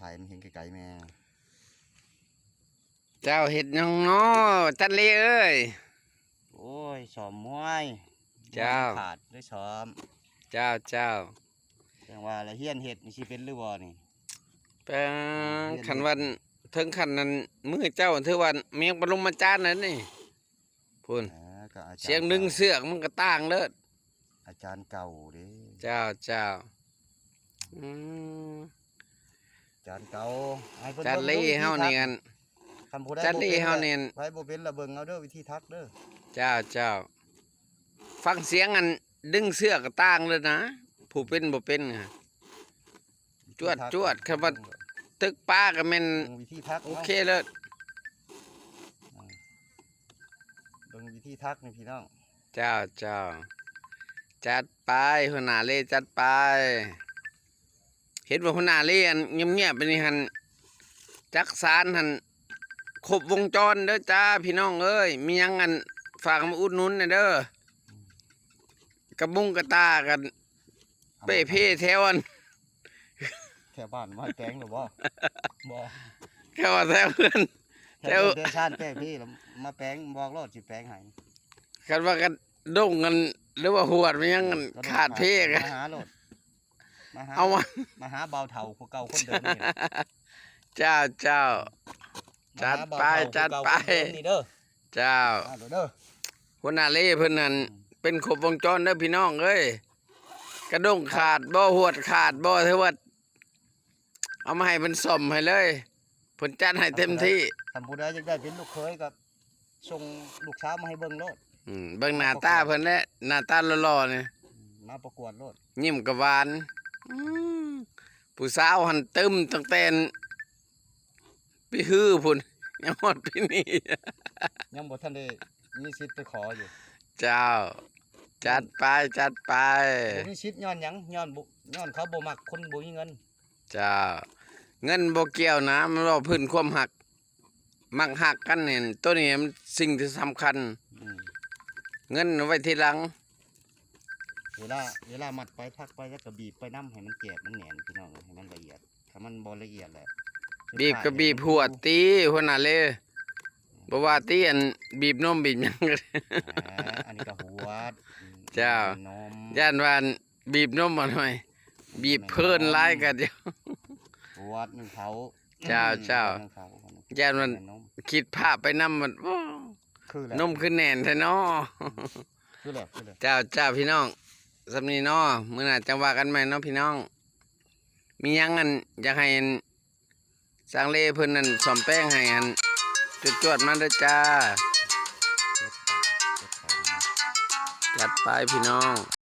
ຖ່າຍມັນເຫັນໄກໆແມ່. ເຈົ້າເຮັດຫຍັງນໍ ຈັນເລເອີຍ? ໂອ້ຍ ຊ້ອມມວຍ. ເຈົ້າ ມວຍຂາດ ໄດ້ຊ້ອມ. ເຈົ້າ ເຈົ້າ ຈັ່ງວ່າລະ ຮຽນເຮັດນີ້ຊິເປັນຫຼືບໍ່ນີ້? ແປງ ຮຽນເຮັດ ຄັນວ່າເຖິງຂັ້ນນັ້ນ ມືເຈົ້າຖືວ່າແມງປະລົມມາຈານແລ້ວນີ້. ພຸ້ນ ເອີ ກໍອາຈານ ສຽງດຶງເຊືອກມັນກໍຕ່າງເລີດ. ອາຈານເກົ່າເດ້. ເຈົ້າ ເຈົ້າ ອືມ ອາຈານເກົ່າ ໃຫ້ເພິ່ນ ຈັນເລເຮົານີ້ ອັນ ຄັນຜູ້ໃດ ຈັນເລເຮົານີ້ ໃຜບໍ່ເປັນລະເບິ່ງເອົາເດີ ວິທີຖັກເດີ. ເຈົ້າ ເຈົ້າ ຟັງສຽງອັນດຶງເຊືອກກໍຕ່າງເລີຍນະ ຜູ້ເປັນບໍ່ເປັນນະ. ຈວດ ຈວດ ຄັນວ່າຕຶກປາກໍແມ່ນ ເບິ່ງວິທີຖັກ ໂອເຄເລີດ. ເບິ່ງວິທີຖັກນີ້ພີ່ນ້ອງ. ເຈົ້າ ເຈົ້າ ຈັດໄປ ຫົວໜ້າເລ ຈັດໄປ. ເຫັນວ່າຫົວໜ້າເລອັນງຽບໆໄປນີ້ຫັ້ນ ຈັກສານຫັ້ນຄົບວົງຈອນເດີຈ້າ ພີ່ນ້ອງເອີຍ. ມີຫຍັງອັນຝາກມາອຸດໜູນແດ່ເດີ. ກະມຸງກະຕາກັນ ເປ້ເພແຖວອັນ ແຖວບ້ານມາແປງຫຼືບໍ່? ບໍ່ ແຄ່ວ່າແຖວເຮືອນ ແຖວ ແຖວເຮືອນແຖວຊານເປ້ເພລະມາແປງ ບອກໂລດ ຊິແປງໃຫ້. ຄັນວ່າກະດົງກັນ ຫຼືວ່າຫວດມັນຍັງ ເອີ ກະດົງຂາດເພ ມາຫາໂລດ ມາຫາ ເອົາມາ ມາຫາບ່າວເຖົ້າຜູ້ເກົ່າຄົນເດີມນີ້. ເຈົ້າ ເຈົ້າ ມາຫາ ຈັດໄປ ບ່າວເຖົ້າ ຈັດໄປ ຜູ້ເກົ່າຄົນເດີມນີ້ເດີ. ເຈົ້າ ມາໂລດເດີ ຫົວໜ້າເລເພິ່ນນັ້ນ ອືມ ເປັນຄົບວົງຈອນເດີພີ່ນ້ອງເອີຍ. ກະດົງຂາດບໍ່ ຫວດຂາດບໍ່ ຖືວ່າເອົາມາໃຫ້ເພິ່ນສ້ອມໃຫ້ເລີຍ ເພິ່ນຈັດໃຫ້ເຕັມທີ່. ຄັນຜູ້ໃດ ຄັນຜູ້ໃດຢາກໄດ້ເປັນລູກເຂີຍກໍສົ່ງລູກສາວມາໃຫ້ເບິ່ງໂລດ. ອືມ ເບິ່ງໜ້າຕາເພິ່ນແຫຼະ ໜ້າຕາຫຼໍ່ໆນີ້ ອືມ ມາປະກວດໂລດ ຍິ້ມກະຫວານ. ອືມ ຜູ້ສາວຫັ້ນຕຶ້ມຕັ້ງແຕ່ ປີຮືພຸ້ນ ຍັງຮອດປີນີ້ ຍັງບໍ່ທັນໄດ້ມີສິດໄປຂໍຢູ່. ເຈົ້າ ຈັດໄປ ຈັດໄປ. ບໍ່ມີສິດຍ້ອນຫຍັງ? ຍ້ອນບໍ່ ຍ້ອນເຂົາບໍ່ມັກຄົນບໍ່ມີເງິນ. ເຈົ້າ ເງິນບໍ່ກ່ຽວນະ ມັນເວົ້າພື້ນຄວາມຮັກ ມັກຮັກກັນນີ້ ໂຕນີ້ມັນສິ່ງທີ່ສຳຄັນ. ອືມ ເງິນໄວ້ທີຫຼັງ. ເວລາ ເວລາມັດໄປ ຖັກໄປ ແລ້ວກໍບີບໄປນຳ ໃຫ້ມັນແຈບມັນແໜ້ນ ພີ່ນ້ອງເອີຍ ໃຫ້ມັນລະອຽດ. ຖ້າມັນບໍ່ລະອຽດແຫຼະ ສຸດທ້າຍ ບີບກໍບີບຫວດຕິ ຫົວໜ້າເລ ບໍ່ວ່າຕິ ອັນ ບີບນົມບີບຫຍັງ. ອ່າ ອັນນີ້ກໍຫວດ. ເຈົ້າ ນົມ ຢ້ານວ່າ ອັນ ບີບນົມ ອັນ ໜ້ອຍ ບີບເພີນຫຼາຍກໍ ຫວດໜຶ່ງເຂົາ. ເຈົ້າ ເຈົ້າ ຢ້ານມັນຄິດພາບໄປນຳ ມັນ ໂອ້ ຄືແລ້ວ ນົມຄືແໜ້ນແທ້ນໍ. ຄືແລ້ວ ຄືແລ້ວ. ເຈົ້າ ເຈົ້າ ພີ່ນ້ອງ ສ່ຳນີ້ນໍ ມື້ໜ້າຈັ່ງວ່າກັນໃໝ່ນໍພີ່ນ້ອງ. ມີຫຍັງ ອັນ ຢາກໃຫ້ ອັນ ຊ່າງເລເພິ່ນ ອັນ ສ້ອມແປງໃຫ້ ອັນ ຈວດໆມາເດີຈ້າ. ຈັດໄປພີ່ນ້ອງ.